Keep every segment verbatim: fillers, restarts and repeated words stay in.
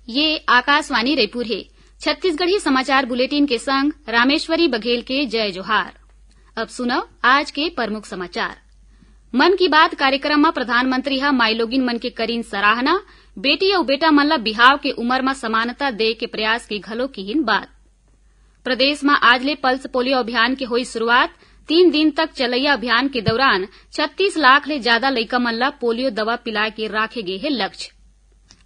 ये आकाशवाणी रायपुर हे। छत्तीसगढ़ी समाचार बुलेटिन के संग रामेश्वरी बघेल के जय जोहार। अब सुनव आज के प्रमुख समाचार। मन की बात कार्यक्रम म प्रधानमंत्री ह माईलोगिन मन के करीन सराहना, बेटी अउ बेटा मन ल बिहाव के उमर म समानता दे के प्रयास के घलो किहिन बात। प्रदेश म आज ले पल्स पोलियो अभियान के होई शुरुआत। तीन दिन तक चलइया अभियान के दौरान छत्तीस लाख ले जादा लइका मन ल पोलियो दवा पिलाए के राखे गे हे लक्ष्य।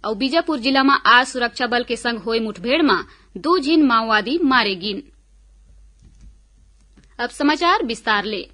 अउ बीजापुर जिला म आज सुरक्षा बल के संग होए मुठभेड़ म दू झिन माओवादी मारे गिन। अब समाचार विस्तार ले।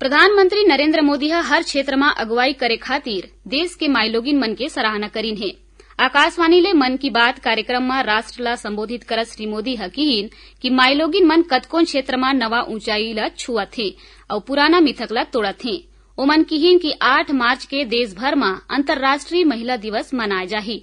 प्रधानमंत्री नरेंद्र मोदी ह हर क्षेत्र म अगुवाई करे खातिर देश के माईलोगिन मन के सराहना करिन हे। आकाशवाणी ले मन की बात कार्यक्रम म राष्ट्र ल संबोधित करत श्री मोदी ह किहिन कि माईलोगिन मन कतकोन क्षेत्र म नवा ऊंचाई ल छुअत हे अउ पुराना मिथक ल तोड़त हे। ओमन किहिन कि आठ मार्च के देश भर म अंतर्राष्ट्रीय महिला दिवस मनाए जाही।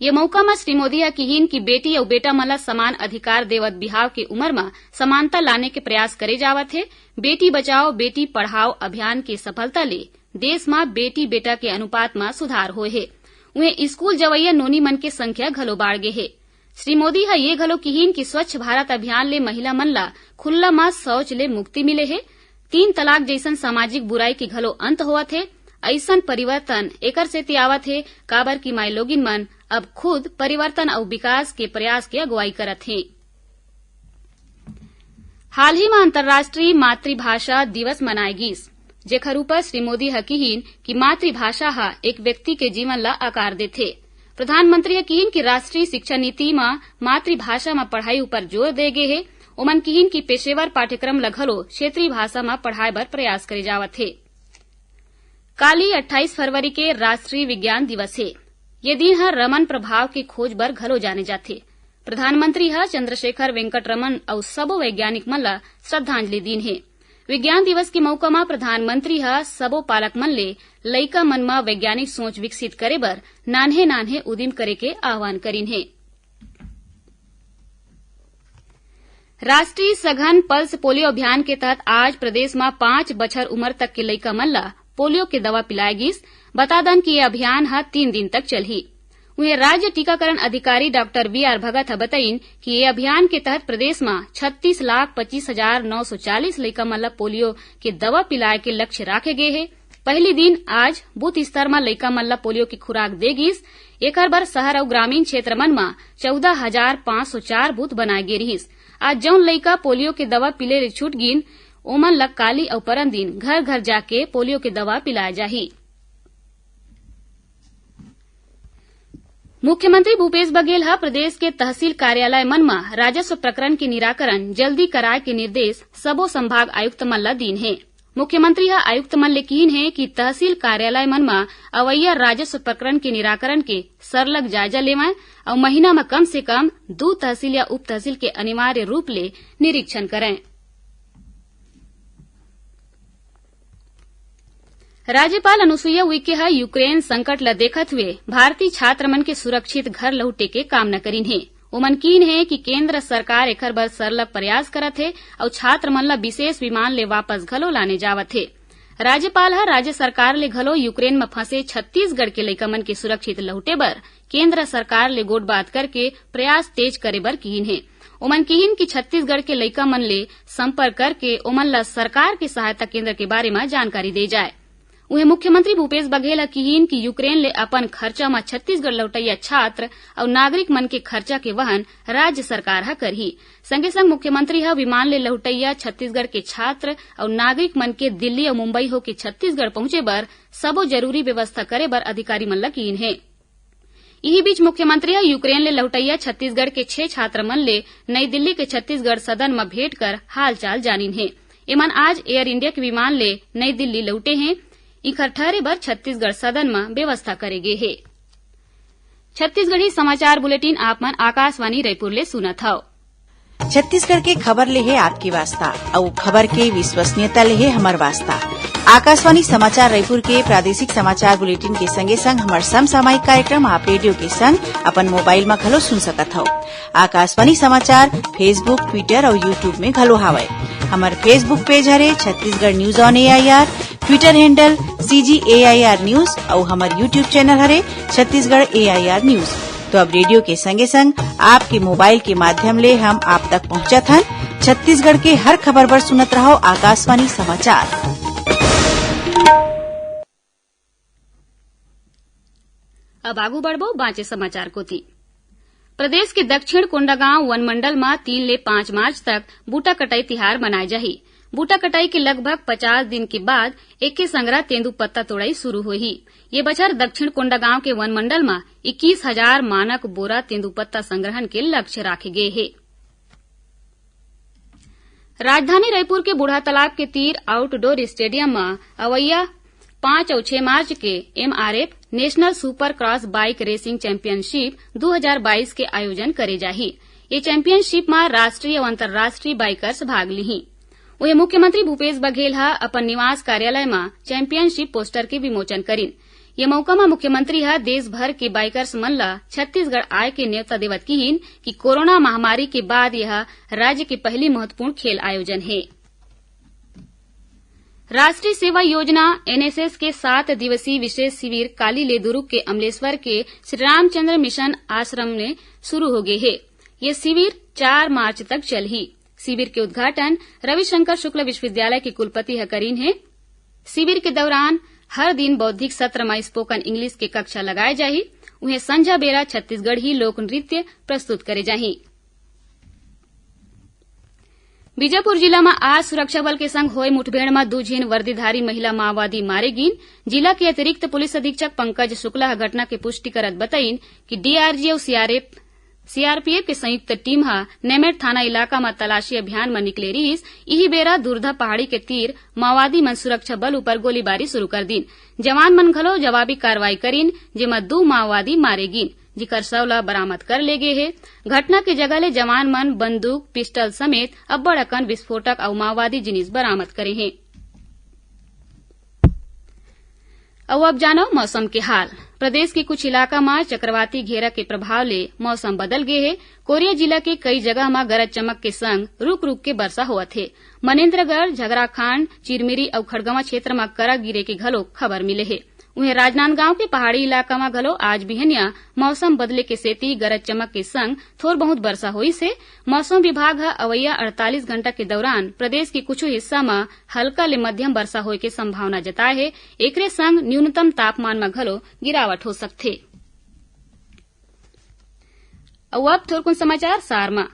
ये मौका म श्री मोदी ह किहिन कि बेटी अउ बेटा मन ल समान अधिकार देवत बिहाव के उमर म समानता लाने के प्रयास करे जावत हे। बेटी बचाओ, बेटी पढ़ाओ अभियान के सफलता ले देश म बेटी बेटा के अनुपात म सुधार होए हे। उहें, स्कूल जवइया नोनी मन के संख्या घलो बाढ़ गे हे। श्री मोदी ह ये घलो किहिन कि स्वच्छ भारत अभियान ले महिला मन ल खुल्ला म शौच ले मुक्ति मिले हे। तीन तलाक जइसन सामाजिक बुराई के घलो अंत होवत हे। अइसन परिवर्तन एकर सेती आवत हे, काबर कि माईलोगिन मन अब खुद परिवर्तन अउ विकास के प्रयास के अगुवाई करत हें। हाल ही म अंतर्राष्ट्रीय मातृभाषा दिवस मनाए गिस, जेखर ऊपर श्री मोदी ह किहिन कि मातृभाषा ह एक व्यक्ति के जीवन ल आकार देथे। प्रधानमंत्री ह किहिन कि राष्ट्रीय शिक्षा नीति म मातृभाषा म पढ़ाई ऊपर जोर दे गे हे। ओमन किहिन कि पेशेवर पाठ्यक्रम ल घलो क्षेत्रीय भाषा म पढ़ाए बर प्रयास करे जावत हे। काली अट्ठाईस फरवरी के राष्ट्रीय विज्ञान दिवस हे। ये दिन ह रमन प्रभाव के खोज बर घलो जाने जाथे। प्रधानमंत्री ह चंद्रशेखर वेंकट रमन अउ सबो वैज्ञानिक मन ल श्रद्धांजलि दीन हे। विज्ञान दिवस के मौका म प्रधानमंत्री ह सबो पालक मन ले लइका मन म वैज्ञानिक सोच विकसित करे बर नान्हे नान्हे उदिम करे के आह्वान करिन हे। राष्ट्रीय सघन पल्स पोलियो अभियान के तहत आज प्रदेश म पांच बछर उमर तक के लइका मन ल पोलियो के दवा पिलाए गिस। बता दन कि ये अभियान ह तीन दिन तक चलही। उहें, राज्य टीकाकरण अधिकारी डॉक्टर वी आर भगत ह बतइन कि ये अभियान के तहत प्रदेश म छत्तीस लाख पच्चीस हजार नौ सौ चालीस लइका मन ल पोलियो के दवा पिलाए के लक्ष्य राखे गे हे। पहिली दिन आज बूथ स्तर म लइका मन ल पोलियो के खुराक दे गिस। एखर बर शहर अउ ग्रामीण क्षेत्र मन म चौदह हजार पांच सौ चार बूथ बनाए गे रिहिस। आज जउन लइका पोलियो के दवा पिले ले छूट गिन, ओमन ल काली अउ परन दिन घर-घर जाके पोलियो के दवा पिलाए जाही। मुख्यमंत्री भूपेश बघेल ह प्रदेश के तहसील कार्यालय मन म राजस्व प्रकरण के निराकरण जल्दी कराए के निर्देश सबो संभाग आयुक्त मन ल दीन हे। मुख्यमंत्री ह आयुक्त मन ले किहिन हे कि तहसील कार्यालय मन म अवइया राजस्व प्रकरण के निराकरण के सरलग जायजा लेवंय अउ महीना म कम से कम दू तहसील या उप तहसील के अनिवार्य रूप ले निरीक्षण करंय। राज्यपाल अनुसुईया उइके ह यूक्रेन संकट ल देखत हुए भारतीय छात्र मन के सुरक्षित घर लहुटे के कामना करिन हे। ओमन कीन हे कि केंद्र सरकार एखर बर सरलग प्रयास करत हे अउ छात्र मन ल विशेष विमान ले वापस घलो लाने जावत हे। राज्यपाल ह राज्य सरकार ले घलो यूक्रेन म फंसे छत्तीसगढ़ के लइका मन के सुरक्षित लहुटे बर केंद्र सरकार ले गोठबात करके प्रयास तेज करे बर किहिन हे। ओमन किहिन कि छत्तीसगढ़ के लइका मन ले संपर्क करके ओमन ल सरकार के सहायता केंद्र के बारे म जानकारी दे जाए। उहें, मुख्यमंत्री भूपेश बघेल ह किहिन कि यूक्रेन ले अपन खर्चा म छत्तीसगढ़ लौटइया छात्र अउ नागरिक मन के खर्चा के वहन राज्य सरकार ह करही। संगे संग मुख्यमंत्री ह विमान ले लहुटइया छत्तीसगढ़ के छात्र अउ नागरिक मन के दिल्ली अउ मुंबई होके छत्तीसगढ़ पहुंचे बर सबो जरूरी व्यवस्था करे बर अधिकारी मन ल किहिन हे। इही बीच मुख्यमंत्री ह यूक्रेन ले लहुटइया छत्तीसगढ़ के छह छात्र मन ले नई दिल्ली के छत्तीसगढ़ सदन म भेंट कर हालचाल जानिन हे। एमन आज एयर इंडिया के विमान ले नई दिल्ली लहुटे हें। इखर ठहरे बर छत्तीसगढ़ सदन म व्यवस्था करे गे हे। छत्तीसगढ़ी समाचार बुलेटिन आप मन आकाशवाणी रायपुर ले सुनत हव। छत्तीसगढ़ के खबर ले हे आपके वास्ता, अउ खबर के विश्वसनीयता ले हे हमर वास्ता। आकाशवाणी समाचार रायपुर के प्रादेशिक समाचार बुलेटिन के संगे संग हमर समसामयिक कार्यक्रम आप रेडियो के संग अपन मोबाइल म घलो सुन सकत हव। आकाशवाणी समाचार Facebook, Twitter अउ YouTube में घलो हावय। हमर Facebook पेज हरे Chhattisgarh news on AIR, Twitter handle CG AIR news अउ हमर YouTube चैनल हरे छत्तीसगढ़ एआईआर न्यूज। तो अब रेडियो के संगे संग आपके मोबाइल के माध्यम ले हम आप तक पहुंचत हन। छत्तीसगढ़ के हर खबर बर सुनत रहव आकाशवाणी समाचार। अब आगू बढ़बो बांचे समाचार कोति। प्रदेश के दक्षिण कोंडागांव वनमंडल म तीन ले पाँच मार्च तक बूटा कटाई तिहार मनाए जाही। बूटा कटाई के लगभग पचास दिन के बाद एके संघरा तेंदूपत्ता तोड़ाई शुरू होही। ये बछर दक्षिण कोंडागांव के वनमंडल म इक्कीस हजार मानक बोरा तेंदूपत्ता संग्रहण के लक्ष्य राखे गे हे। राजधानी रायपुर के बूढ़ा तालाब के तीर आउटडोर स्टेडियम म अवइया पाँच अउ छह मार्च के MRF national super cross bike racing championship दू हजार बाईस के आयोजन करे जाही। ये चैंपियनशिप म राष्ट्रीय अउ अंतर्राष्ट्रीय बाइकर्स भाग लिही। उहें, मुख्यमंत्री भूपेश बघेल ह अपन निवास कार्यालय म चैंपियनशिप पोस्टर के विमोचन करिन। ये मउका म मुख्यमंत्री ह देश भर के बाइकर्स मन ल छत्तीसगढ़ आए के नेवता देवत किहिन कि कोरोना महामारी के बाद यह राज्य के पहली महत्वपूर्ण खेल आयोजन हे। राष्ट्रीय सेवा योजना, एनएसएस, के सात दिवसीय विशेष शिविर काली ले दुरूग के अमलेश्वर के श्री रामचंद्र मिशन आश्रम में शुरू हो गे हे। ये शिविर चार मार्च तक चलही। शिविर के उद्घाटन रविशंकर शुक्ल विश्वविद्यालय के कुलपति ह करीन हे। शिविर के दौरान हर दिन बौद्धिक सत्र म स्पोकन इंग्लिश के कक्षा लगाए जाही। उहें, संझा बेरा छत्तीसगढ़ी लोक नृत्य प्रस्तुत करे जाही। बीजापुर जिला म आज सुरक्षा बल के संग होए मुठभेड़ म दू झिन वर्दीधारी महिला माओवादी मारे गीन। जिला के अतिरिक्त पुलिस अधीक्षक पंकज शुक्ला ह घटना के पुष्टि करत बतईन कि डीआरजी अउ सीआरएफ, सीआरपीएफ के संयुक्त टीम ह नेमेट थाना इलाका म तलाशी अभियान म निकले रिहिस। इही बेरा दुर्धा पहाड़ी के तीर माओवादी मन सुरक्षा बल ऊपर गोलीबारी शुरू कर दीन। जवान मन घलो जवाबी कार्रवाई करीन, जेमा दू माओवादी मारे गीन, जिकर शव ल बरामद कर ले गे हे। घटना के जगह ले जवान मन बंदूक, पिस्टल समेत अब्बड़ अकन विस्फोटक अउ माओवादी जिनिस बरामद करे हे। अउ अब जानव मौसम के हाल। प्रदेश के कुछ इलाका म चक्रवाती घेरा के प्रभाव ले मौसम बदल गे हे। कोरिया जिला के कई जगह म गरज चमक के संग रुक रुक के बरसा होवत हे। मनेन्द्रगढ़, झगराखांड, चिरमिरी अउ खड़गवां क्षेत्र म करा गिरे के घलो खबर मिले हे। उहें, राजनांदगांव के पहाड़ी इलाका म घलो आज बिहनिया मौसम बदले के सेती गरज चमक के संग थोर बहुत बरसा होइस हे। मौसम विभाग ह अवइया अड़तालीस घंटा के दौरान प्रदेश के कुछु हिस्सा म हल्का ले मध्यम बरसा होए के संभावना जताए हे। एकरे संग न्यूनतम तापमान म घलो गिरावट हो सकथे। अउ अब थोरकुन समाचार सार म।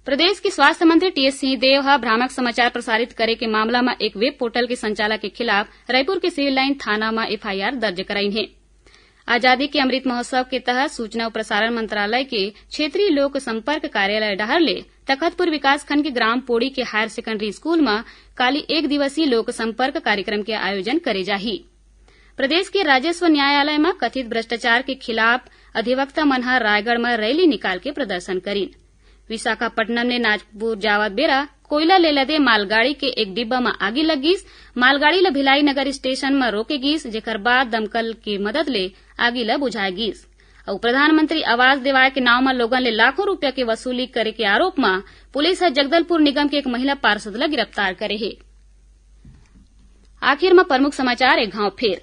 प्रदेश के स्वास्थ्य मंत्री टीएस सिंहदेव ह भ्रामक समाचार प्रसारित करे के मामला म एक वेब पोर्टल के संचालक के खिलाफ रायपुर के सिविल लाइन थाना म एफआईआर दर्ज कराइन हे। आजादी के अमृत महोत्सव के तहत सूचना अउ प्रसारण मंत्रालय के क्षेत्रीय लोक संपर्क कार्यालय डहार ले तखतपुर विकासखंड के ग्राम पोड़ी के हायर सेकेंडरी स्कूल म काली एक दिवसीय लोक संपर्क कार्यक्रम के आयोजन करे जाही। प्रदेश के राजस्व न्यायालय म कथित भ्रष्टाचार के खिलाफ अधिवक्ता मन ह रायगढ़ म रैली निकाल के प्रदर्शन करीन। विशाखापट्टनम ले नागपुर जावत बेरा कोयला ले लदे मालगाड़ी के एक डिब्बा म आगी लग गिस। मालगाड़ी ल भिलाई नगर स्टेशन म रोके गिस, जेकर बाद दमकल के मदद ले आगी ल बुझाए गिस। अउ प्रधानमंत्री आवास देवाय के नांव म लोगन ले लाखों रूपिया के वसूली करे के आरोप म पुलिस ह जगदलपुर निगम के एक महिला पार्षद ल गिरफ्तार करे हे। आखिर म प्रमुख समाचार एक घांव फेर।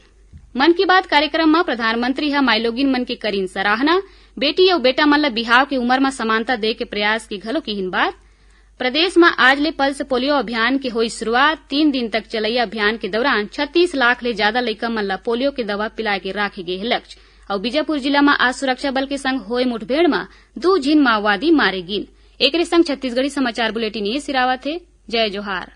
मन की बात कार्यक्रम म प्रधानमंत्री ह माईलोगिन मन के करीन सराहना, बेटी अउ बेटा मन ल बिहाव के उमर म समानता दे के प्रयास के घलो किहिन बात। प्रदेश म आज ले पल्स पोलियो अभियान के होई शुरुआत। तीन दिन तक चलइया अभियान के दौरान छत्तीस लाख ले जादा लइका मन ल पोलियो के दवा पिलाए के राखे गे हे लक्ष्य। अउ बीजापुर जिला म आज सुरक्षा बल के संग होए मुठभेड़ म दू झिन माओवादी मारे गिन। एकरे संग छत्तीसगढ़ी समाचार बुलेटिन ये सिरावत हे। जय जोहार।